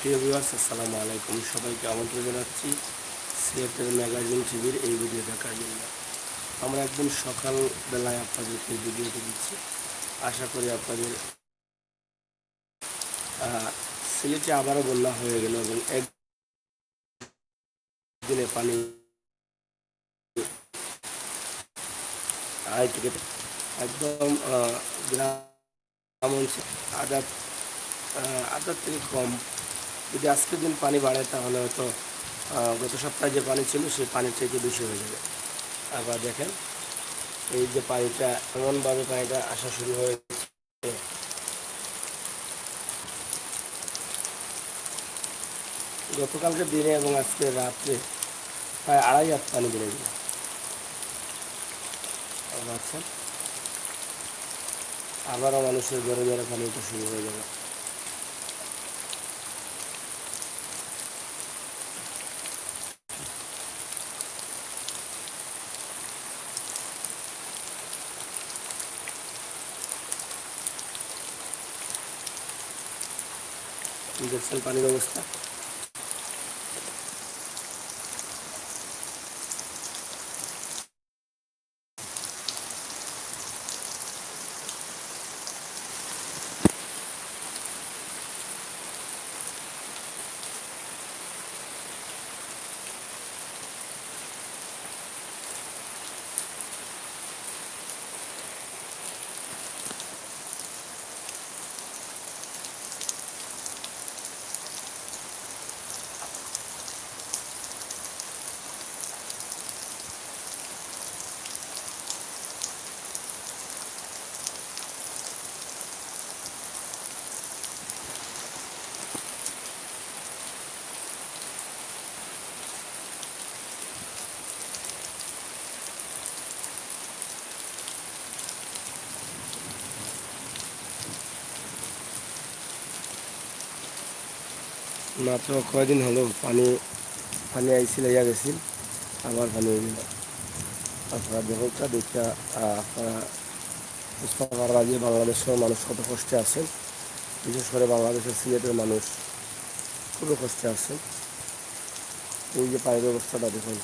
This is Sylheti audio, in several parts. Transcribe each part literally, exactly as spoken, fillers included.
প্রিয় ভিউয়ার্স, আসসালামু আলাইকুম। সবাইকে আমন্ত্রণ জানাচ্ছি সিলেটের ম্যাগাজিন টিভির এই ভিডিও দেখার জন্য। আমরা একদম সকালবেলায় আপনাদেরকে এই ভিডিওটি দিচ্ছি। আশা করি আপনাদের, আহ, সিলেটে আবারও বন্যা হয়ে গেল এবং এক দিনে পানি আড়াই থেকে একদম, আহ, গ্রাম অঞ্চল আধার, আহ, আধার থেকে কম। যদি আজকের দিন পানি বাড়ে, তাহলে হয়তো, আহ, গত সপ্তাহে যে পানি ছিল, সেই পানির চাইতে বেশি হয়ে যাবে। আবার দেখেন, এই যে পানিটা, এমনভাবে পানিটা আসা শুরু হয়েছে। গতকালকে দিনে এবং আজকে রাত্রে প্রায় আড়াই হাত পানি বেড়ে গেল। আবার আচ্ছা, আবারও মানুষের ঘরে ঘরে পানি উঠা শুরু হয়ে গেল। দেখছেন পানির অবস্থা। মাত্র কয়দিন হলো পানি, পানি আইছিল, আইয়া গেছিল, আবার পানি হইল। আপনারা দেখুন, দেখিয়া, আহ, আপনারা বুঝতে পাররা যে বাংলাদেশের মানুষ কত কষ্টে আছেন, বিশেষ করে বাংলাদেশের সিলেটের মানুষ খুবই কষ্টে আছেন। এই যে পানির অবস্থাটা দেখুন,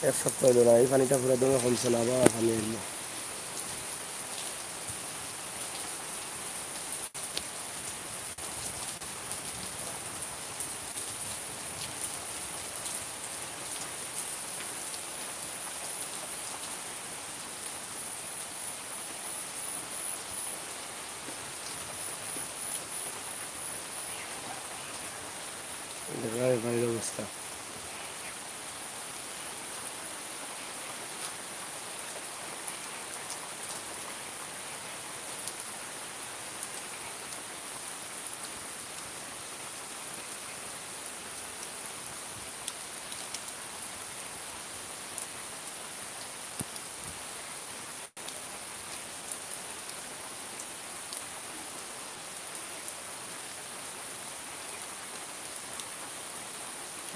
এক সপ্তাহ হইল না, এই পানিটা পুরো দমে কমছে না, আবার পানি হইল। দেখলাম এই পানির অবস্থা।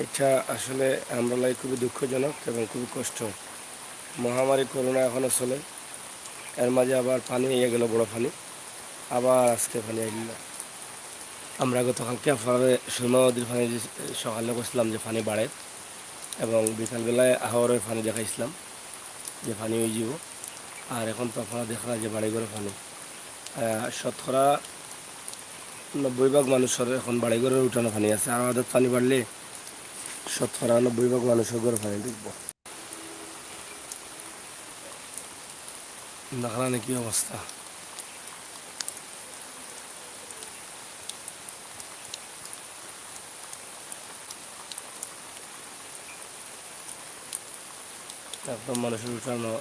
এটা আসলে আমরার লাগি খুবই দুঃখজনক এবং খুবই কষ্ট। মহামারী করোনা এখনো চলে, এর মাঝে আবার পানি হইয়া গেল, বড় পানি, আবার আজকে পানি আইল না। আমরা গতকালকে আপনারে সুরমা নদীর পানি যে সকালে কইছিলাম যে পানি বাড়ে, এবং বিকালবেলায় আহরে পানি দেখাইছিলাম যে পানি হয়ে যাব। আর এখন তো আপনারা দেখরা যে বাড়িঘরে পানি, আহ, শতকরা নব্বই ভাগ মানুষের এখন বাড়িঘরের উঠানো পানি আছে, আর আদাত পানি বাড়লে শতকরা নব্বই ভাগ মানুষের ঘরে পানি ঢুকবো। দেখরা নি কি অবস্থা। একদম মানুষের উঠানো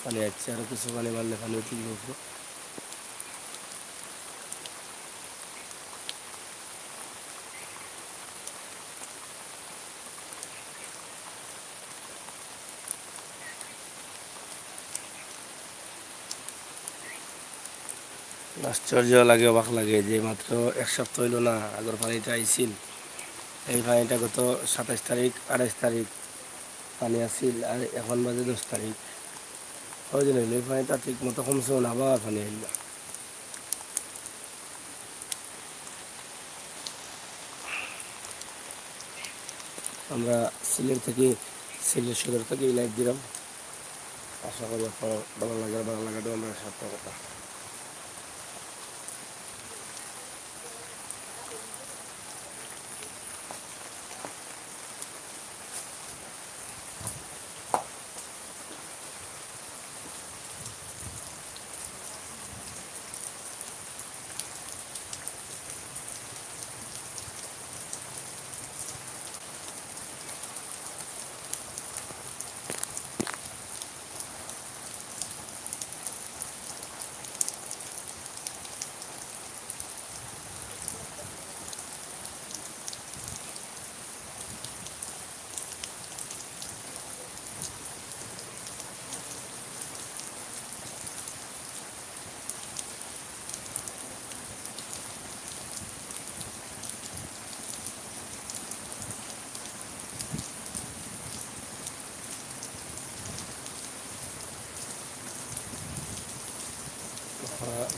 পানি আসছে, আরো কিছু পানি বাড়লে পানি উঠে যাবে। আশ্চর্য লাগে, অবাক লাগে যে মাত্র এক সপ্তাহ হইল না, আগর পানিটা আইছিল। এই পানিটা গত সাতাইশ তারিখ, আঠাইশ তারিখ পানি আছিল, আর এখন বাজে দশ তারিখ। কয়দিন হইল এই পানিটা ঠিক মতো কমছেও না, আবার পানি আইল। আমরা সিলেট থাকি, সিলেট সদর থাকি লাইভ দিলাম। আশা করি আপনার ভালা লাগে, ভালা লাগাটা আমরা সার্থকতা।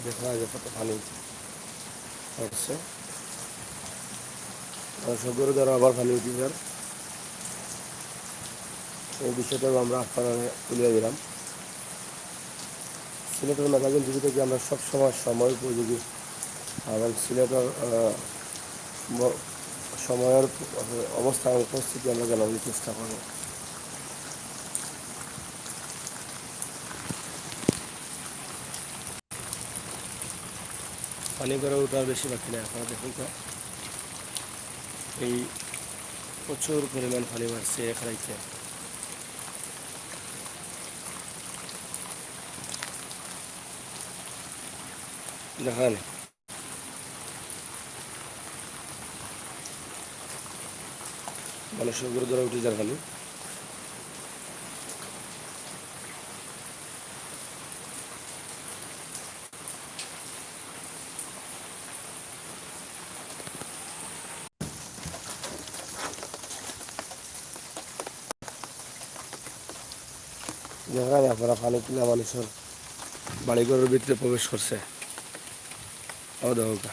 দেখা যায় কত পানি পড়ছে। আর সবগুলো ধরো আবার পানি উঠি যার, এই বিষয়টাও আমরা আপনারা তুলিয়া দিলাম। সিলেটের ম্যাগাজিন টিভি থেকে আমরা সবসময় সময় উপযোগী এবং সিলেটের, আহ, ব-, সময়র অবস্থা এবং পরিস্থিতি আমরা জানানোর চেষ্টা করব। পানি ঘরে উঠার বেশি বাকি নাই, আপনারা দেখুন তো, এই প্রচুর পরিমাণ পানি বাড়ছে এক রাইতে। দেখেন, মানুষের ঘর ধরে উঠি যার পানি। দেখেন আপনারা, পানি কিলা মানুষের বাড়িঘরের ভিতরে প্রবেশ করছে। ও দেখো গা।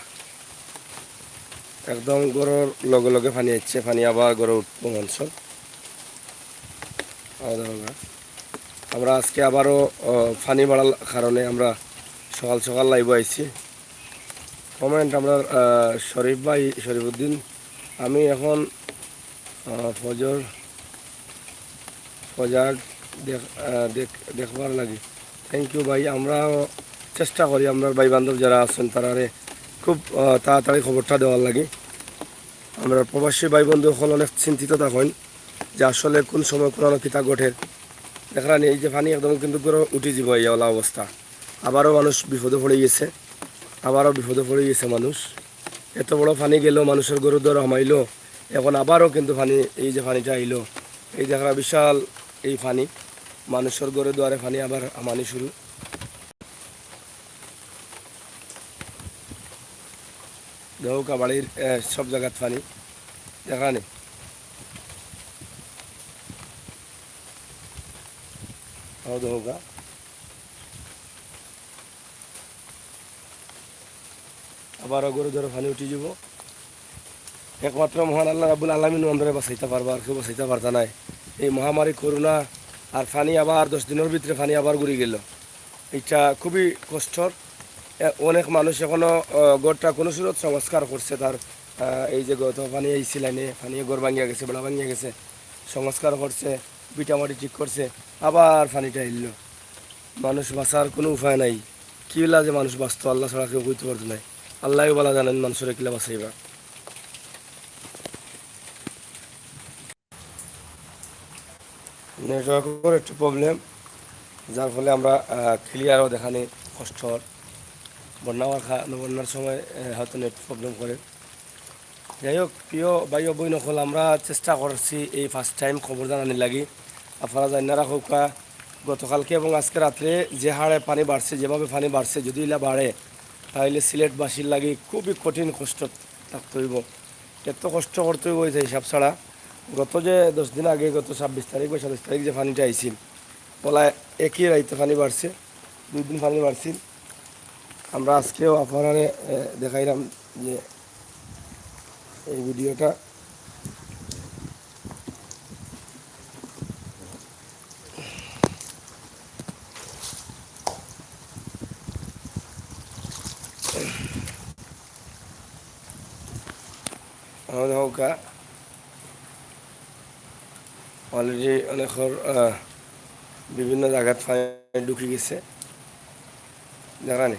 একদম ঘরের লগে লগে পানি আসছে, পানি আবার ঘরে উঠবো মানুষের। ও দেখো গা। আমরা আজকে আবারও, ও, পানি বাড়ার কারণে আমরা সকাল সকাল লাইভে আইছি। কমেন্ট আমরা, আহ, শরীফ ভাই, শরীফুদ্দিন, আমি এখন, আহ, ফজর, ফজাগ দেখ-, আহ, দেখ-, দেখবার লাগি। Thank you ভাই, আমরাও চেষ্টা করি, আমরার ভাই বান্ধব যারা আছেন তারারে খুব, আহ, তাড়াতাড়ি খবরটা দেওয়ার লাগি। আমরা প্রবাসী ভাই বন্ধু সকল অনেক চিন্তিত থাকেন যে আসলে কোন সময় কোন কিতা ঘটের। দেখরানি এই যে পানি একদম কিন্তু পুরো উঠি যাব, এই ওলা অবস্থা। আবারও মানুষ বিপদে পড়ে গেছে, আবারও বিপদে পড়ে গেছে মানুষ। এত বড় পানি গেল, মানুষের ঘরে দুয়ারে হামাইলো, এখন আবারও কিন্তু পানি, এই যে পানিটা আইলো, এই দেখরা বিশাল এই পানি, মানুষের ঘরে দুয়ারে পানি আবার হামানি শুরু। দেখো গা বাড়ির, এ, সব জায়গাত পানি, দেখরানি। ও দেখো গা। আবারও ঘরে দুয়ারে পানি উঠি যাব। একমাত্র মহান আল্লাহ রাব্বুল আলামিন আমরারে বাঁচাইতা পারবা, আর কেউ বাঁচাইতা পারতা নায়। এই মহামারী করোনা আর পানি আবার দশ দিনের ভিতরে পানি আবার ঘুরি গেল। এটা খুবই কষ্টর। এ, অনেক মানুষ এখনো, আহ, ঘরটা কোনো সুরত সংস্কার করছে, তার, আহ, এই যে গত পানি আইছিল, পানি ঘর ভাঙিয়া গেছে, বেড়া ভাঙিয়া গেছে, সংস্কার করছে, ভিটামাটি ঠিক করছে, আবার পানিটা আইলো। মানুষ বাঁচার কোনো উপায় নাই। কিলা যে মানুষ বাঁচতো, আল্লাহ ছাড়া কেউ কইতে পারতো নায়। আল্লাহই বালা জানেন মানুষরে কিলা বাঁচাইবা। নেটওয়ার্কর একটু প্রবলেম, যার ফলে আমরা, আহ, ক্লিয়ারও দেখানি কষ্ট হয়। বন্যা হওয়ার খা-, বন্যার সময়, আহ, হয়তো নেট প্রবলেম করে। যাই হোক, প্রিয় ভাই ও বইন সকল, আমরা চেষ্টা করছি এই ফার্স্ট টাইম খবর জানানির লাগি। আপনারা জানেন না রাখুকা, গতকালকে এবং আজকে রাত্রে যে হারে পানি বাড়ছে, যেভাবে পানি বাড়ছে, যদি ইলা বাড়ে, তাহলে সিলেটবাসীর লাগি খুবই কঠিন কষ্ট থাকতে হইব। এত কষ্ট করতে হইব এই হিসাব ছাড়া। গত যে দশ দিন আগে, গত ছাব্বিশ তারিখ বা সাতাইশ তারিখ যে পানিটা আইছিল, ওলা একই রাইতে পানি বাড়ছে, দুই দিন পানি বাড়ছিল। আমরা আজকেও আপনারারে, এ, দেখাইলাম যে এই ভিডিওটা। হউকা। Already অনেকর, আহ, বিভিন্ন জাগাত পানি ঢুকি গেছে। জানি।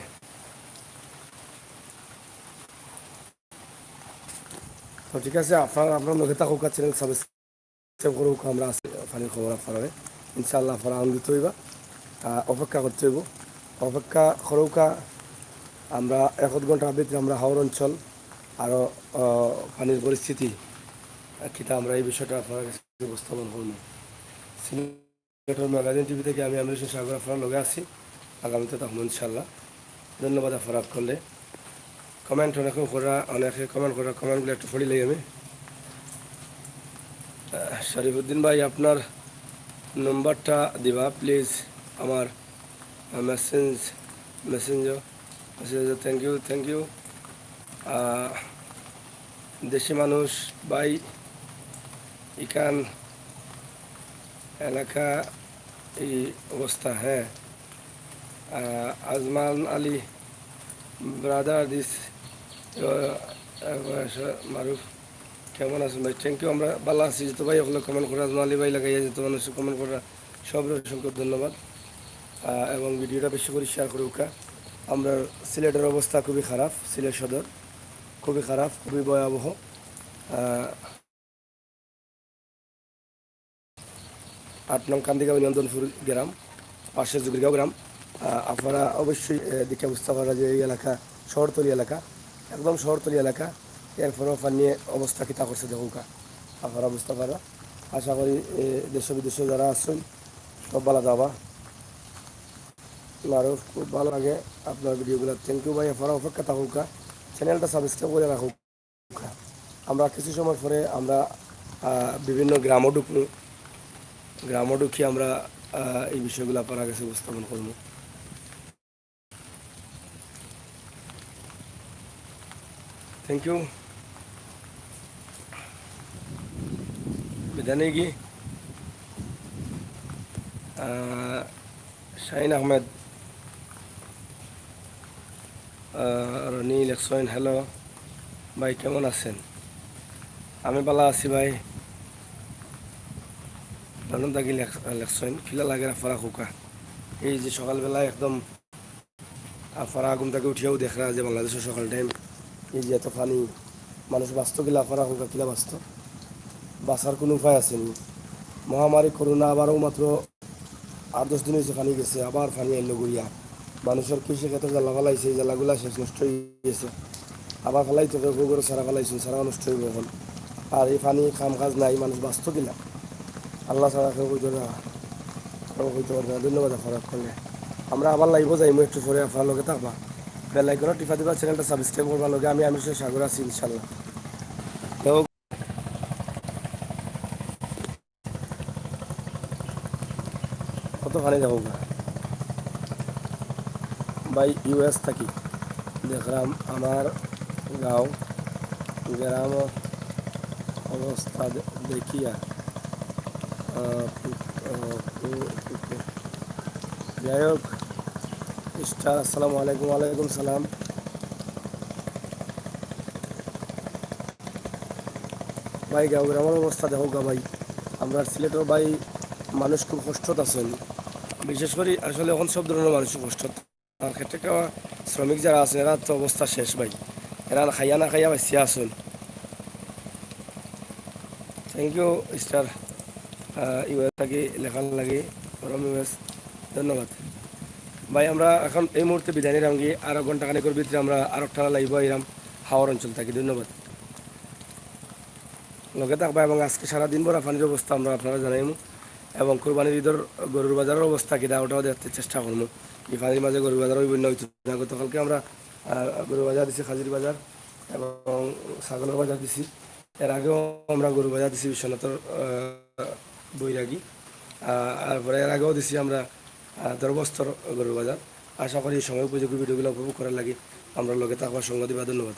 তো ঠিক আছে, আপনারা, আপনারা লগে থাকউকা, channel subscribe করউকা, আমরা আছি পানির খবর আপনারারে। ইনশাআল্লাহ আপনারা আনন্দিত অইবা। আহ, অপেক্ষা করতে অইবো, অপেক্ষা করউকা। আমরা এক আধ ঘন্টার ভিতরে আমরা হাওর অঞ্চল আরও, আহ, পানির পরিস্থিতি, আহ, কিতা আমরা এই বিষয়টা আপনারার কাছে উপস্থাপন করমু। সিলেটর ম্যাগাজিন টিভি থাকি আমি আমির হোসেন সাগর আপনারার লগে আছি, আগামীতে থাকমু ইনশাআল্লাহ। ধন্যবাদ আপনারা করলে। Comment অনেকে করা, অনেকে comment করা, comment গুলা একটু পড়ি লই আমি। আহ, শরীফুদ্দিন ভাই, আপনার নম্বরটা দিবা please, আমার, আহ, message, messenger, messenger, thank you, thank you। আহ, দেশি মানুষ ভাই, ইখান এলাকা এই অবস্থা, হ্যাঁ। আহ, আজমান আলী, brother, this, আহ, আহ, মারুফ, কেমন আছেন ভাই? Thank you, আমরা ভালা আছি। যত ভাই অকলে comment করা, আজমান আলী ভাই লাগাইয়া যত মানুষ comment করা, সবরে অসংখ্য ধন্যবাদ। আহ, এবং ভিডিওটা বেশি করি share করউকা। আমরার সিলেটর অবস্থা খুবই খারাপ, সিলেট সদর খুবই খারাপ, খুবই ভয়াবহ। আহ, আট নং কান্দিগাঁও ইউনিয়ন দনপুর গ্রাম, পাশে জুগিরগাঁও গ্রাম। আহ, আপনারা অবশ্যই, আহ, দেখিয়া বুঝতা পাররা যে এই এলাকা শহরতলি এলাকা, একদম শহরতলি এলাকা। এরপরেও পানিয়ে অবস্থা কিতা করছে দেখউকা, আপনারা বুঝতা পাররা। আশা করি, আহ, দেশ বিদেশে যারা আছইন সব ভালা যাবা। আরও খুব ভালা লাগে আপনার ভিডিওগুলা। Thank you ভাই, আপনারা অপেক্ষা থাকউকা, channelটা subscribe করি রাখউকা। আমরা কিছু সময় পরে আমরা, আহ, বিভিন্ন গ্রামও ঢুকমু, গ্রামও ঢুকি আমরা, আহ, এই বিষয়গুলা আপনারার কাছে উপস্থাপন করমু। Thank you। বিদায় নেই কি? আহ, শাহিন আহমেদ, আহ, রনি লেখছইন, hello ভাই, কেমন আছেন? আমি ভালা আছি ভাই। লন্ডন থাকি লেখ-, লেখছইন, কিলা লাগের আপনারা কউকা? এই যে সকালবেলা একদম আপনারা ঘুম থাকি উঠিয়াউ দেখরা যে বাংলাদেশো সকাল time, এই যে এত পানি, মানুষ বাঁচতো কিলা, আপনারা কউকা কিলা বাঁচতো? বাঁচার কুনু উপায় আছে নি? মহামারী করোনা আবারও মাত্র আট দশ দিন অইছে পানি গেছে, আবার পানি আইলো ঘুরিয়া। মানুষর কৃষি ক্ষেত্রে যেলা ফালাইছে, এই যেলাগুলা শেষ, নষ্ট অই গেছে। আবার ফালাইতো কেউ কেউ ঘরো চারা ফালাইছইন, চারাও নষ্ট অইবো অখন। আর এই পানি কাম কাজ নাই, মানুষ বাঁচতো কিলা? আল্লাহ ছাড়া কেউ কইতো না, কেউ কইতো পারতো না। ধন্যবাদ আপনারা করলে। আমরা আবার liveও যাইমু একটু পরে, আপনারা লগে থাকবা, bell iconও টিপা দিবা, channelটা subscribe করবা। লগে আমি আমির হোসেন সাগর আছি ইনশাআল্লাহ। তো কত পানি দেখউকা ভাই, ইউএস থাকি দেখরাম আমার গাঁও গ্রাম অবস্থা দে-, দেখিয়া। আহ, কু-, আহ, কু-, কু-, কু-, যাই হোক, স্টার, আসসালামু আলাইকুম। ওয়ালাইকুম সালাম। ভাই, গাঁও গ্রামর অবস্থা দেখউকা ভাই, আমরার সিলেটর ভাই মানুষ খুব কষ্টত আছইন। বিশেষ করি আসলে অখন সব ধরনর মানুষ কষ্টত। আর খেটে খাওয়া শ্রমিক যারা আছইন, এরার তো অবস্থা শেষ ভাই, এরা খাইয়া না খাইয়া বাঁচিয়া আছইন। Thank you স্টার, আহ, ইউএস থাকি লেখার লাগি, ফরম ইউএস, ধন্যবাদ। ভাই, আমরা অখন এই মুহূর্তে বিদায় নিরামগি, আরো ঘন্টা খানেকর ভিতরে আমরা আরো একটা liveও আইরাম হাওর অঞ্চল থাকি। ধন্যবাদ। লগে থাকবা এবং আজকে সারা দিন ভরা পানির অবস্থা আমরা আপনারারে জানাইমু এবং কুরবানির ঈদর গরুর বাজারর অবস্থা কিতা ওটাও দেখতে চেষ্টা করমু। এই পানির মাঝে গরুর বাজার অইবো না অইতো না। গতকালকে আমরা, আহ, গরুর বাজার দিছি, খাসির বাজার এবং ছাগলর বাজার দিছি। এর আগেও আমরা গরুর বাজার দিছি বিশ্বনাথর, আহ, বৈরাগী। আহ, তারপরে এর আগেও দিছি আমরা, আহ, দরবস্তর গরুর বাজার। আশা করি সময় উপযোগী ভিডিওগুলা উপভোগ করার লাগি আমরার লগে থাকবা, সঙ্গ দিবা। ধন্যবাদ।